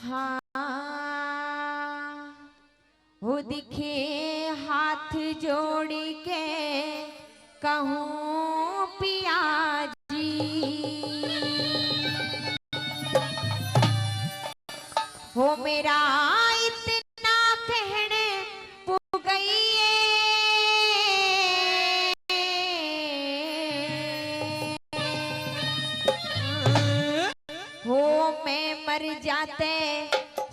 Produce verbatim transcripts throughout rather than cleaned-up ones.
हाँ, हो दिखे हाथ जोड़ के कहूँ पिया जी, हो मेरा इतना कहने पुगइए। हो मैं मर जाते,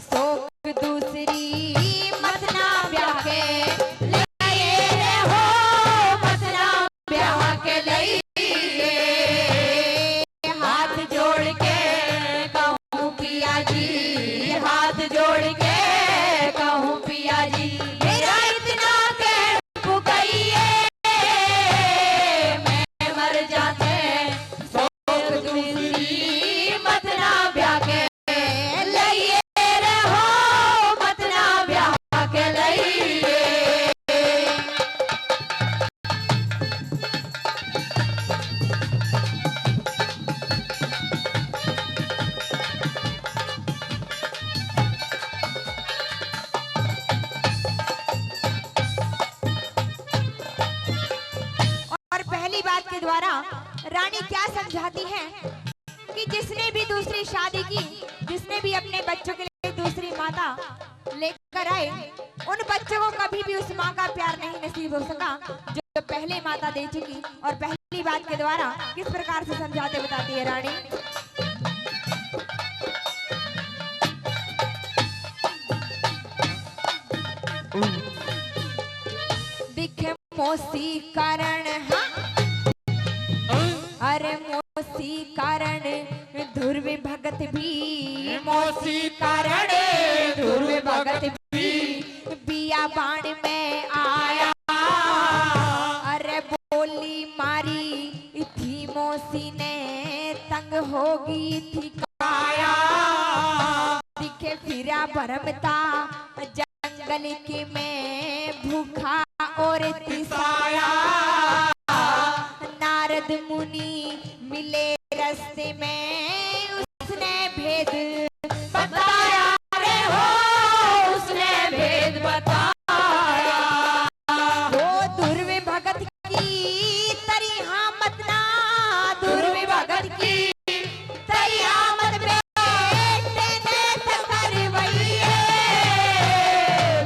शोक दूसरी मत ना ब्याह के लइए रे, हो मत ना ब्याह के लइए। हाथ जोड़ के कहूँ पिया जी, हाथ जोड़ के कहूँ पिया जी, मेरा इतना कहने पुगइए। मैं मर जाते, शोक दूसरी मत ना ब्याह के लइए रे, हो मत ना ब्याह के लइए। और पहली बात के द्वारा रानी क्या समझाती है कि जिसने भी दूसरी शादी की, जिसने भी अपने बच्चों के लिए दूसरी माता लेकर आए, उन बच्चों को कभी भी उस माँ का प्यार नहीं नसीब हो सका जो पहले माता दे चुकी। और पहली बात के द्वारा किस प्रकार से समझाते बताती है रानी। दिखे मौसी कारण, हाँ। अरे मौसी कारण ध्रुव भगत भी, मौसी कारण ध्रुव भगत भी बियाबान में आया। अरे बोली मारी थी मौसी ने, तंग होगी थी काया। दिखे फिरा भरमता जंगल के में भूखा और तिसाया। नारद मुनि मिले रस्ते में, उसने भेद बताया रे, हो उसने भेद बताया। हो ध्रुव भगत की तरी हाँ मत ना, ध्रुव भगत की तरी हाँ मत, बेटे ने तो करवाइए।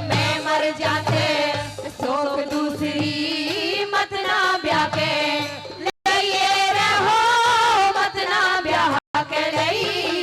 मैं मर जाते, शोक दूसरी मत ना ब्याह के लइए रे, हो मत ना ब्याह के लइए।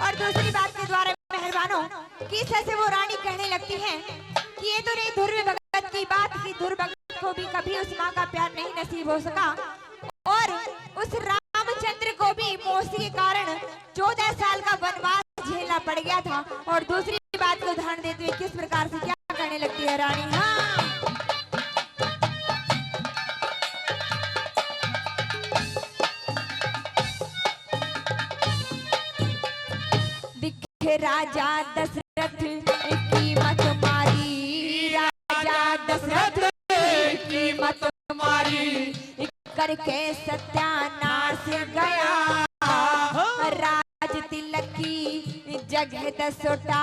और दूसरी बात के द्वारा मेहरबानों, किस तरह से वो रानी कहने लगती है कि ये तो रही ध्रुव भगत की बात कि ध्रुव भगत को भी कभी उस माँ का प्यार नहीं नसीब हो सका और उस रामचंद्र को भी मौसी के कारण चौदह साल का वनवास झेलना पड़ गया था। और दूसरी बात को ध्यान देते हुए किस प्रकार से क्या कहने लगती है रानी। हाँ। दिखे राजा दशरथ की मत मारी, राजा दशरथ की मत मारी, करके सत्यानाश गया। राज तिलक की जगह दसोटा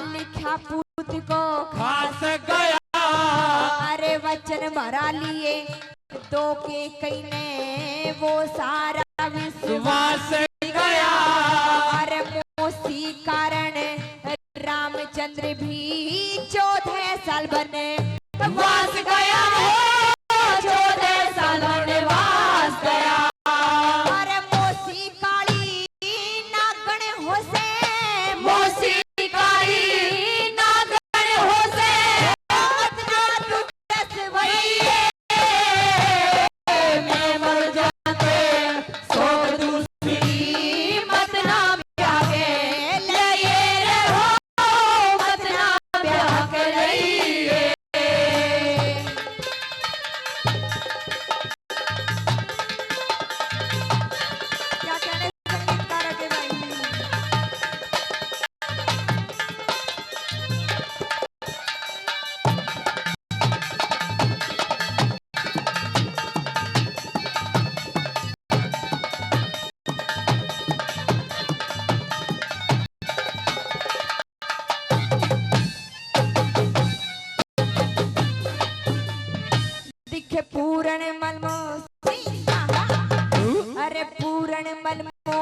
लिखा पूत को खास गया। अरे वचन भरा लिए दो के कई ने वो सारा विश्वास गया। अरे मौसी कारण रामचंद्र भी चौदह साल वनवास गया हो, चौदह साल वनवास गया। अरे मौसी काली होसे, मोसी कारी नागण होसे, मत ना तू रस वही। मैं मर जाते सोच दूसरी, मत ना ब्याह के लिए रे हो, मत ना ब्याह के लिए। क्या कहने संगीतकार के भाई। दिखे पूरण मलमो सी, अरे पूरण मलमो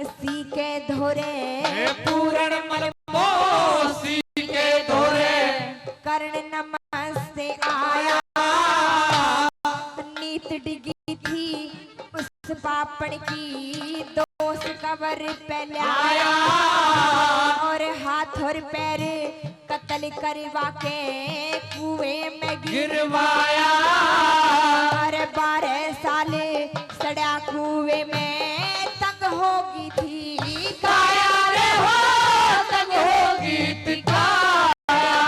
सी के धोरे, ए पूरण मलमो सी के धोरे। करण नमस्ते आया, नीत डिगी थी उस पापण की, दोष कवर पे ल्याया। और हाथ और पैर कत्ल करवा के कुएं में गिरवाया। और बारह साल सड़ा कुएं में तंग होगी थी काया रे हो, तंग होगी थी काया।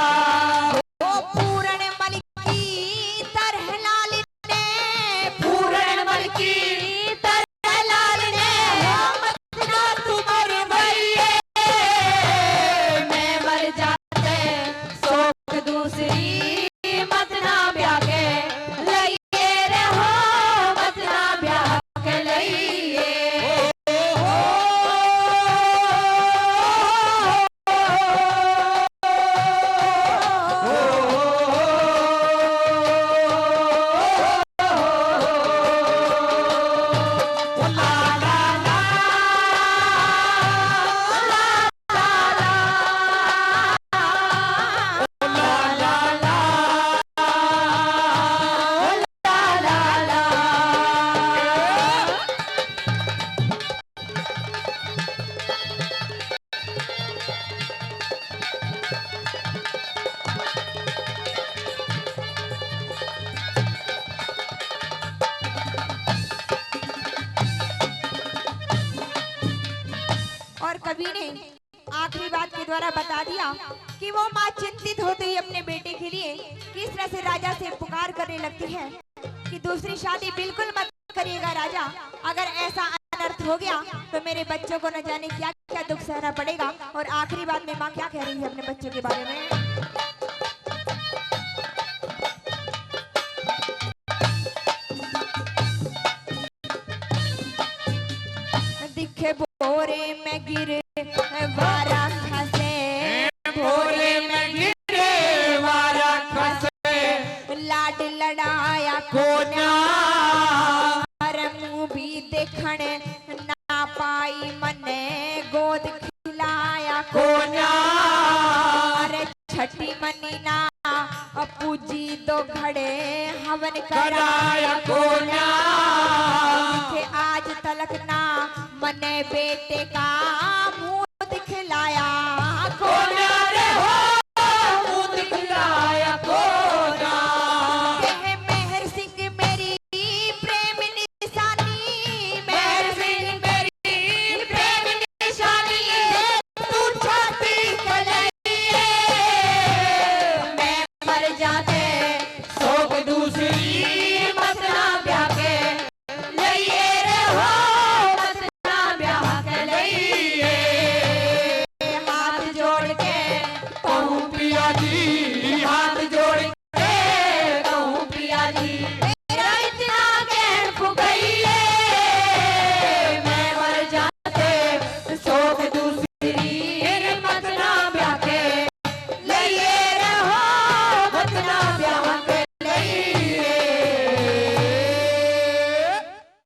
ओ पूरण मल की तरह लाल ने, पूरण मल की तरह लाल ने, हो मत ना तू मर भइए, मैं मर जाते सोच दूसरी, मत ना ब्याह के लिए रे हो, मत ना ब्याह के लिए। और कवि ने आखिरी बात के द्वारा बता दिया कि वो माँ चिंतित होते ही अपने बेटे के लिए किस तरह से राजा से पुकार करने लगती है कि दूसरी शादी बिल्कुल मत करिएगा राजा, अगर ऐसा अनर्थ हो गया तो मेरे बच्चों को न जाने क्या क्या दुख सहना पड़ेगा। और आखिरी बात में माँ क्या कह रही है अपने बच्चों के बारे में? दिखे बोरे में गिर वारा खसे, बोरे में गिर वारा खसे, लाड लड़ाया कोन्या। अरे मुंह भी देखण ना पाई मने, गोद खिलाया कोन्या। अरे छठी मनी ना पूजी दो घड़े हवन कराया कोन्या। के आज तलक ना मने बेटे का